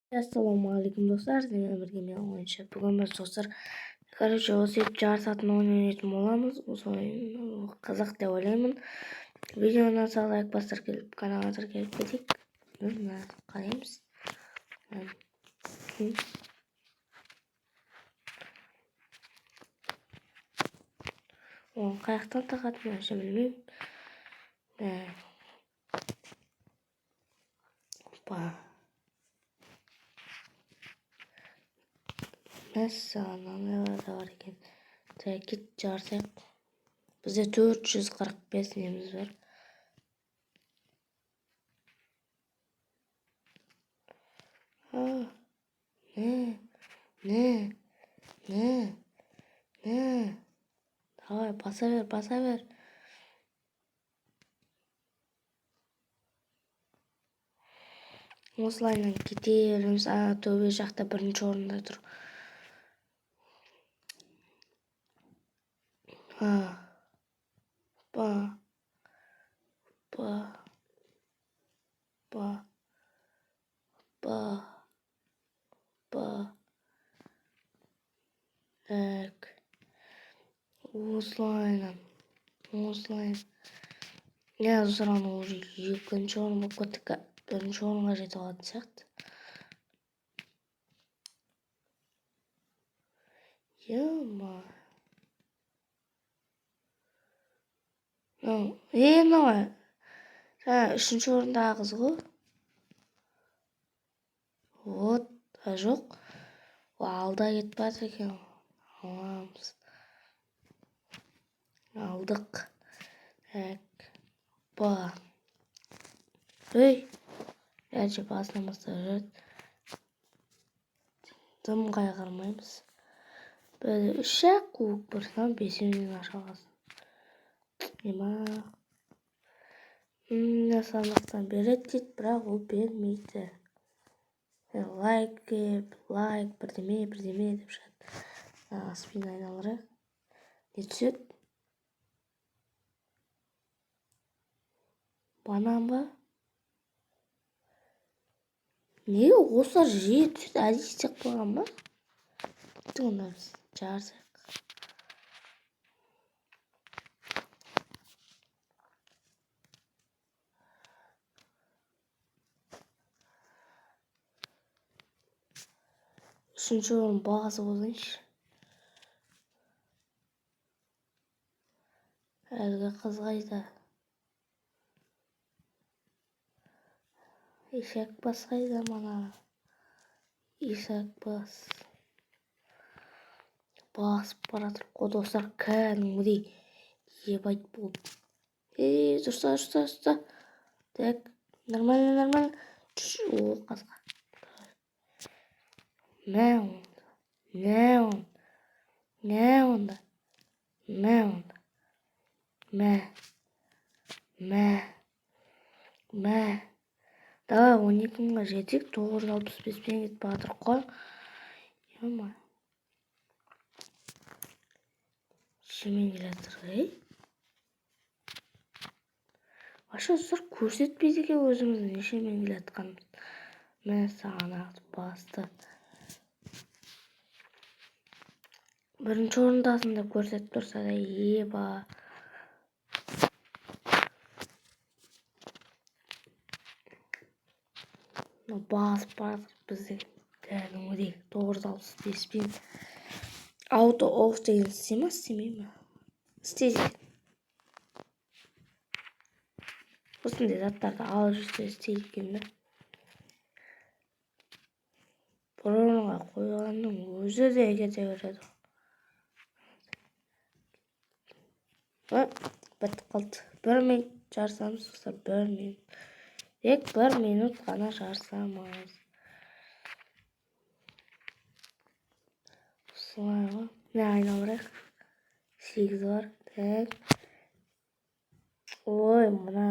Ассалаумағалейкум, достар! Сіздермен бірге мен, ойыншы. Бүгін біз, достар, короче, осы жарысатын ойын ойнайтын боламыз. Осы ойын қызық деп ойлаймын. Видеоны ұнаса, лайк бастырып келіп, каналға тіркеліп кетейік. Мына қараймыз. Оны қай жақтан тағатынын вообще білмеймін. Опа! Мәссаған, мынандайлар да бар екен. Так, кет, жарысайық. Бізде 445 неміз бар. Не, не, не, не, давай, баса бер, баса бер. Осылайынан кете береміз. Ана төбе жақта бірінші орында тұр. А, ба, ба, ба, ба, ба. Так, осылайынан, осылай. Иә, достар, анау уже екінші орын болып кетті, бірінші орынға жете алатын сияқты. Ема, е, мынау жаңа үшінші орындағы қыз ғой. Вот, а жоқ, ол алда кетіп бара екен. Аламыз, алдық. Так, ба, ей, әже, басынан бастап жүреді. Дым қайғырмаймыз. Бір үш ақ кубок бар, бесеуінен аша аласың. Ема, мына сандықтан береді дейді, бірақ ол бермейді. Лайк, лайк, бірдеме, бірдеме деп шығады. Спин айналдырайық. Не түседі? Банан ба? Неге осылар жиі түседі? Әдейі істеп қойған ба? Кеттік онда, біз жарысайық. Үшінші орын басып алайыншы. Әлгі қыз қайда? Ишак бас қайда? Мана ишак бас басып бара жатыр ғой, достар, кәдімгідей ебать болып. Ей, ұста, ұста, ұста! Так, нормально, нормально. О, қасқа! Мә онда, мә онда, мә онда, мә онда, мә, мә, мә! Давай, 12 мыңға жетейік. 965-пен кетіп бара жатырмық қой. Ема, шынымен келе жатыр. Ей, вообще, достар, көрсетпейді екен өзіміздің нешемен келе жатқанымызды. Мә саған, басты! Бірінші орындасың деп көрсетіп тұрса да, еба. Басып бара жатыр бізді кәдімгідей 965-пен. Auto off деген істей ма, істемей ма? Істейді екен. Осындай заттарды алып жүрсе, істейді екен да. Бір орынға қойғанның өзі де кете береді. Бітіп қалды. Бір минут жарысамыз, достар, бір минут, тек бір минут қана жарысамыз. Осылай ғой. Міне, айналдырайық. Сегіз бар. Так, ой, мына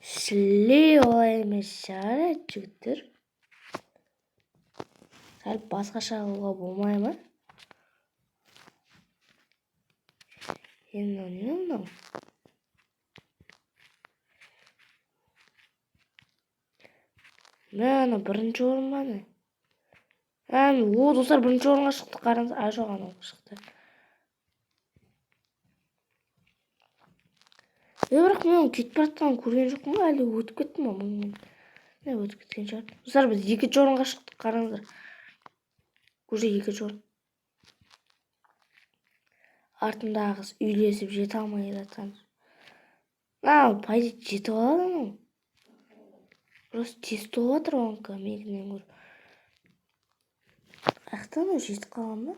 шілей олай емес шығар, жігіттер. Сәл басқаша қылуға болмай ма енді? Мынау не, мынау? Мә, ана бірінші орын ба, не? О, достар, бірінші орынға шықтық, қараңыз. А, жоқ, анау шықты. Бірақ мен оның кетіп бара жатқанын көрген жоқпын ғой, әлде өтіп кетті ма мыңмен? Не, өтіп кеткен шығар. Достар, біз екінші орынға шықтық, қараңыздар. Уже екінші орын. Артымдағы қыз үйлесіп жете алмай жатқан. Мынау, по идее, жетіп алады анау. Просто тез толып жатыр онікі менікінен гөрі. Аяқта анау жетіп қалған ба?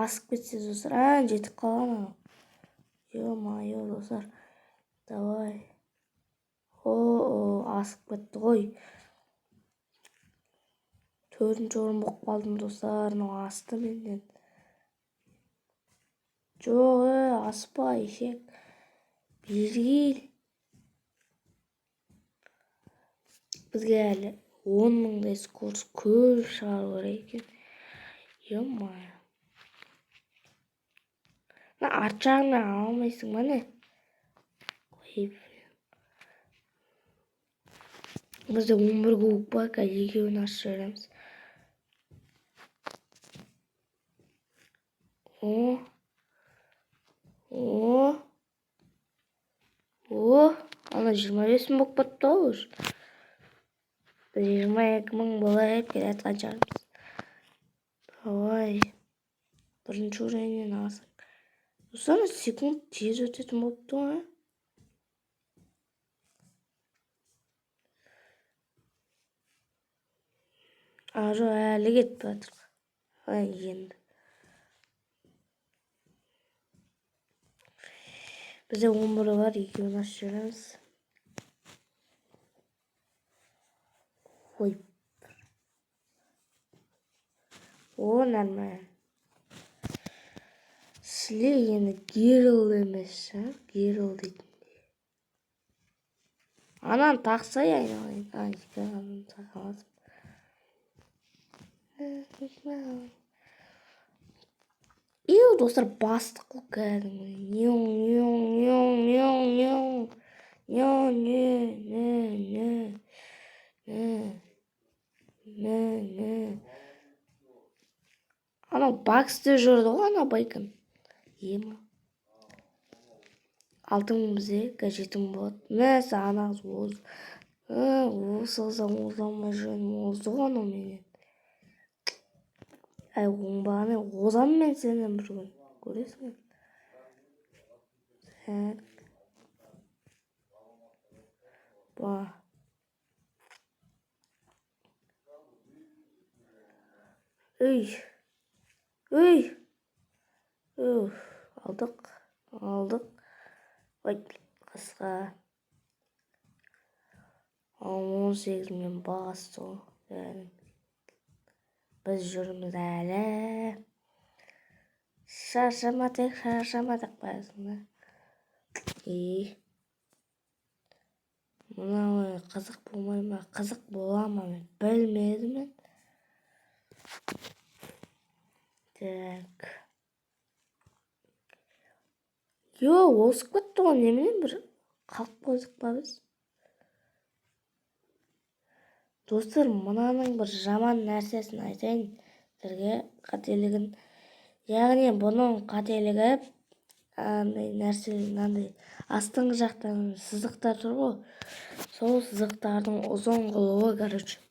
Асып кетсе, достар, жетіп қалған анау. Ё-моё, достар. Давай. О, асып кетті ғой. Төртінші орын болып қалдым, достар. Мынау асты менен. Жоқ, аспа, ешек. Бері кел. Бізге әлі 10 мыңдай скорость көп шығару керек екен. Ё-моё. Мына арт жағынан ала алмайсың ба, не? Ой. Бізде 11 кубок бар, қазір екеуін ашып жібереміз. О. О. О, ана 25 мың болып кетті ғой уже. Біз 22 мың болып келе жатқан шығармыз. Давай. Бірінші уровеньнен алсақ. Достар, секунд тез өтетін болыпты ғой. А, жоқ, әлі кетіп жатыр. Ай, енді. Бізде 11 бар, екеуін ашып жібереміз. Ой. О, нормально. Сле енді Герл емес, а? Герл дейтін. Ананы тақсай айналайын. А, екі ананы тақа алмадым. Еу, достар, бастық қой кәдімгі. Неу, неу, неу, неу, неу. Неу, не, не, не. Не. Не, не. Анау Баксте жүрді ғой, анау байкын. Ема. 6 мың бізде, қазір 7 мың болады. Мәсе, ана қыз оз. Осы қыздан оза алмай жүргенім озды ғой анау менен. Әй, оңбаған, озамын мен сенен бір күн. Көресің. Так. Ба. Үй. Үй. Уф, алдық. Алдық. Ой, қысқа. 18 мен басты ғой. Біз жүрміз әлі. Шаршамадық, шаршамадық қоясың да. И. Мынау қызық болмай ма, қызық бола ма, мен білмедім мен. Так. Йо, озып кетті ғой, немене бір қалып қойдық па біз? Достар, мынаның бір жаман нәрсесін айтайын сіздерге, қателігін. Яғни бұның қателігі андай нәрсе, мынандай астыңғы жақтан сызықтар тұр ғой. Сол сызықтардың ұзын қылуы, короче.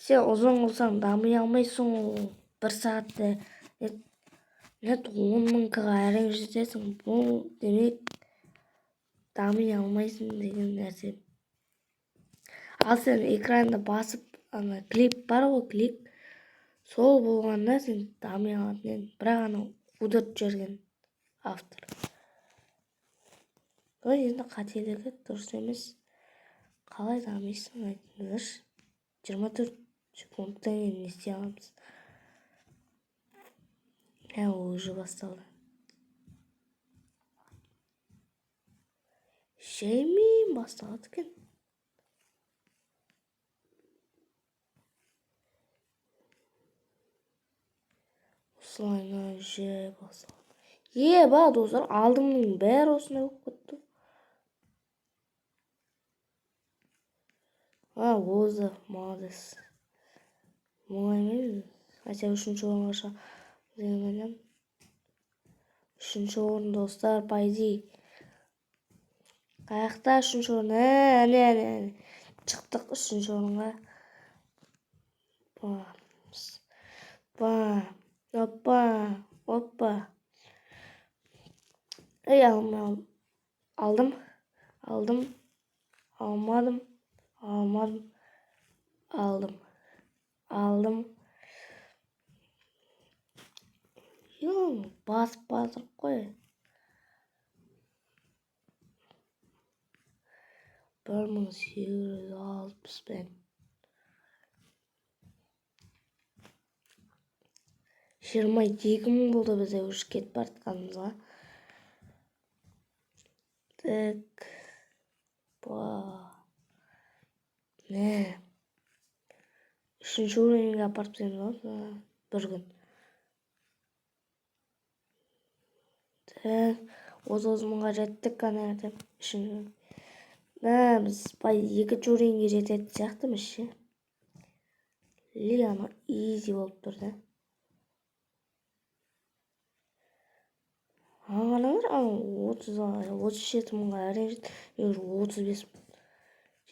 Сен ұзын қылсаң дами алмайсың ғой. Бір сағатта нет 10 мың к-ға әрең жетесің. Бұл демек дами алмайсың деген нәрсе. Ал сен экранды басып, ана клип бар ғой, клик. Сол болғанда сен дами алатын едің. Бірақ анау қудырып жіберген автор. Ой, енді қателігі дұрыс емес. Қалай дамисың айтыңыздаршы. 24 секундтан кейін не істей аламыз? Ә, уже басталды. Жаймен басталады екен. Осылайынан жай басталады. Е, ба, достар, алдымның бәрі осындай болып кетті. А, озды, молодец. Оңай емес. Хотя үшінші орынға шығамыз деген ойдамын. Үшінші орын, достар, по идее. Қаяқта үшінші орын? Әне, әне, әне. Шықтық үшінші орынға. Ба, опа, опа. Ей, алмай алдым, алдым, алмадым, алмадым, алдым, алдым. Басып батырып қой. 1860-пен. 22 000 болды бізде уже кетіп бара жатқанымызға. Так. Ба. Не. Үшінші уровеньге апарып тастаймыз ғой бір күн. Так, 30 000-ға жеттік ана жерде. Үшінші. Мә, біз екінші уровеньге жететін сияқтымыз ше. Ли анау изи болып тұр да. Қараңдар, анау 37 000-ға әрең жетті. Мен уже 35 000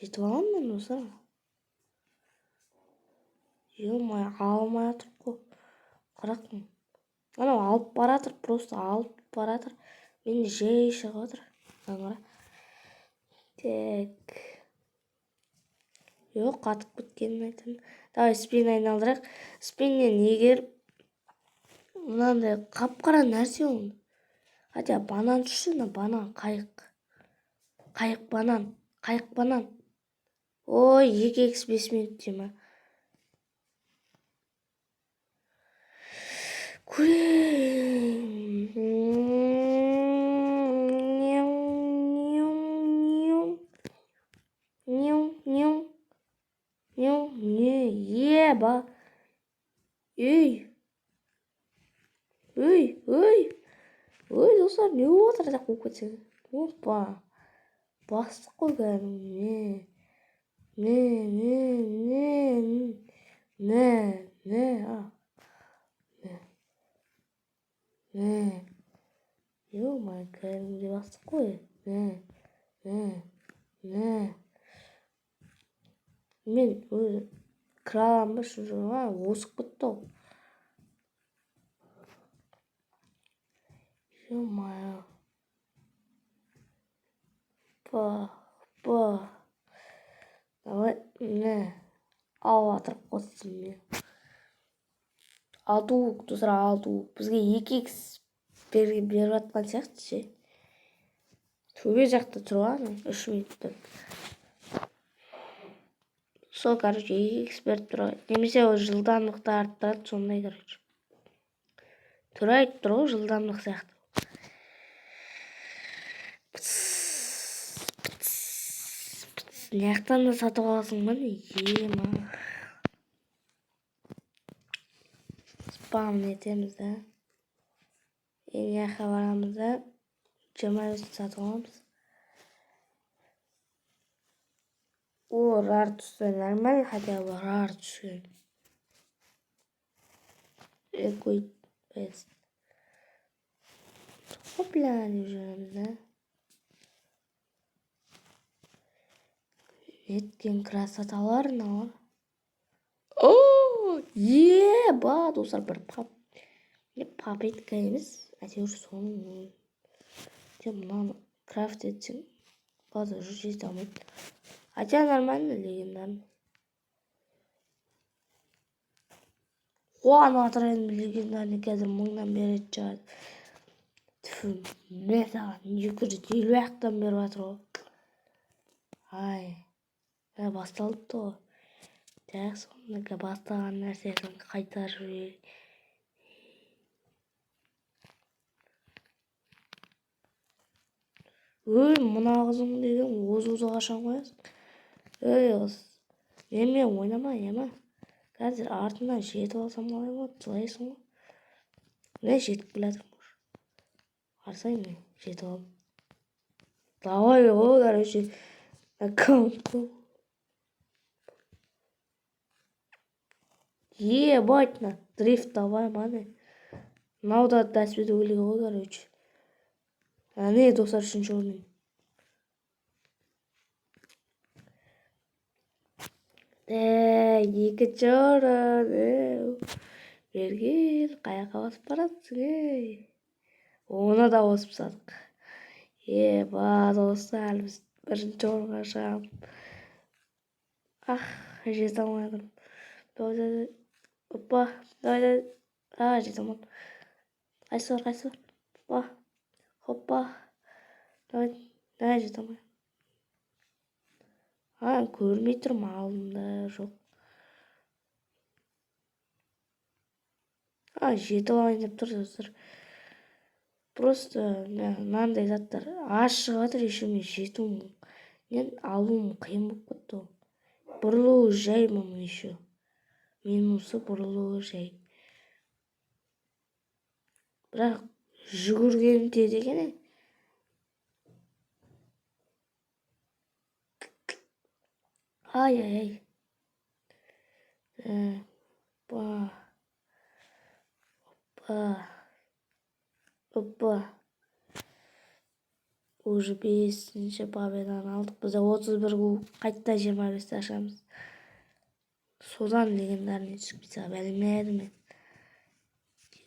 жетіп аламын мен, достар. Ё-моё, алмай жатыр қой. 40 000. Анау алып баратыр, просто алып баратыр. Мен жай шығып жатыр. Қара. Так. Жоқ, қатып кеткенін айтамын. Давай спин айналдырайық. Спиннен егер мынандай қап-қара нәрсе ол. Хотя банан түссе, мына банан қайық. Қайық банан. Қайық банан. Ой, екі икс бес минут дей ма? Көрейін. Не, еба. Ей. Ей, ей. Ой, достар, не болып жатыр деп қуып кетсең. Опа. Бастық қой кәдімгі. Не, не, не, не, не, а. Не. Не. Ё-моё, кәдімгідей бастық қой. Не, не, не. Мен өзі кіре аламын ба үшінші орынға? Озып кетті ғой. Ё-моё. Ба, ба. Давай, не. Алып жатырып қостым мен. Алты ук, достар, алты ук. Бізге екі икс беріп жатқан сияқты ше. Төбе жақта тұрған 3 минутта. Сол, короче, екі икс беріп тұр. Немесе ол жылдамдықты арттырады, сондай, короче. Түрі айтып тұр ғой, жылдамдық сияқты. Мына жақтан да сатып аласың ба не? Ема. Спам етеміз да. Мына жаққа барамыз да. 25 сатып аламыз. О, рар түсті, нормально, хотя бы рар түскен. Экой бест. Хопля деп жүреміз да. Неткен красоталар мыналар. О, еба, достар, бір пап. Не попытка емес, әйтеуір соның. Жоқ, мынаны крафт етсең, база жүз жете алмайды. Хотя нормально, легендарный. Қуанып жатыр едім, легендарный қазір мыңнан беретін шығар. Тьфу, мә саған 250 ақтан беріп жатыр ғой. Ай, мә басталыпты ғой. Жақсы, мына бастаған нәрсесін қайтарып жібер. Ой, мына қызың деген озуды қашан қоясың? Ей, қыз, менімен ойнама, ема. Қазір артынан жетіп алсам қалай болады, жылайсың ғой. Міне жетіп келе жатырмын уже. Қарасай, міне жетіп алдым. Давай ғой, короче, аккаунт қой. Ебать, на дрифт давай, мане. Мынау да дәспе өлігі ғой, короче. Әне, достар, үшінші орын. Екінші орын. Бергел, қаяққа басып баратсың, ей? Оны да осып тастадық. Еба, достар, біз бірінші орынға шығамыз. Ах, жете алмай жатырмын. Давай, давай, опа, давай, давай. А, жете алмадым. Қайсысы бар, қайсысы бар? Опа, хоппа. Давай, давай, жете алмай. А, көрмей тұрмын алдымда, жоқ. А, жетіп алайын деп тұр, достар. Просто мынандай заттар аз шығып жатыр, еще мен жетуім, мен алуым қиын болып кетті ғой. Бұрылуы жай мұның еще. Минусы бұрылуы жай. Бірақ жүгіргені тез екен. Ай, ай, ай. Опа. Опа. Опа. Уже бесінші победаны алдық. Біз 31 кубок, қайта 25-ті ашамыз. Содан легендарный түсіп кетсе, білмедім мен.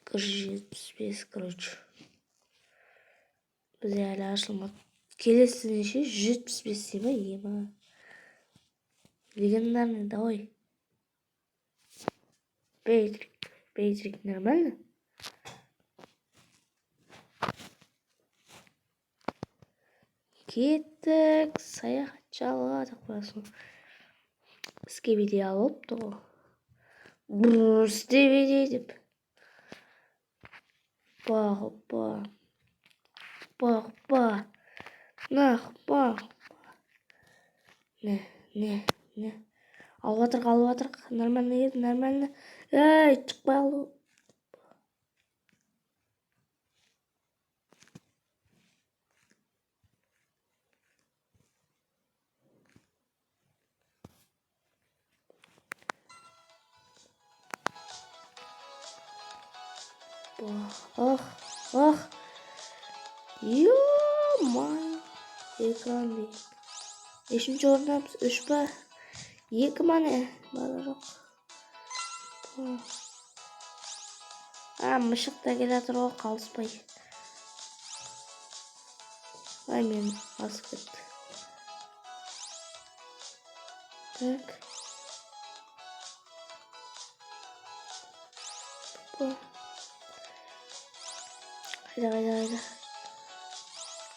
275, короче. Бізде әлі ашылмады. Келесі неше? 175 дей ма? Ема. Легендарный, давай. Бейтрик. Бейтрик нормально? Кеттік саяхатшылға деп қоясың. Скибиди алыпты ғой. Скибиди деп. Опа, опа. Опа, опа. На, опа. Не, не, не. Алып жатырық, алып жатырық. Нормально еді, нормально. Ей, шықпай қалды. Ах, ах. Ё-моё. Экран дейді. Нешінші орындамыз? Үш па? Екі ма не? Бара жоқ. А, мышық та келе жатыр ғой, қалыспай. Ай, мен асып кетті. Так. Опа. Қайда, қайда, қайда?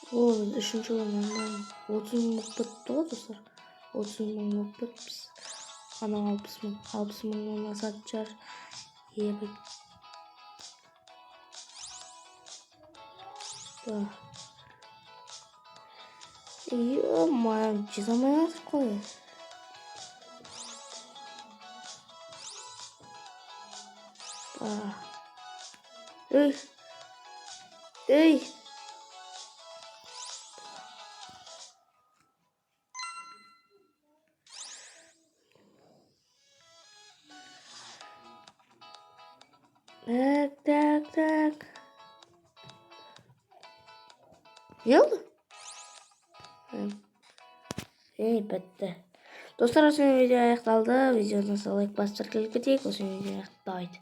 О, біз үшінші орын, нормально. 30 мың болып кетті ғой, достар. 30 мың болып кетіппіз. Анау 60 мың, 60 мыңнан асатын шығар. Ебать. Ё-моё, жете алмай жатыр қой. Ей. Ей. Так, так, так. Не oldu? Ей, бітті. Достар, осымен видео аяқталды. Видеоны лайк басып тіркеліп кетейік. Осымен видео аяқталды.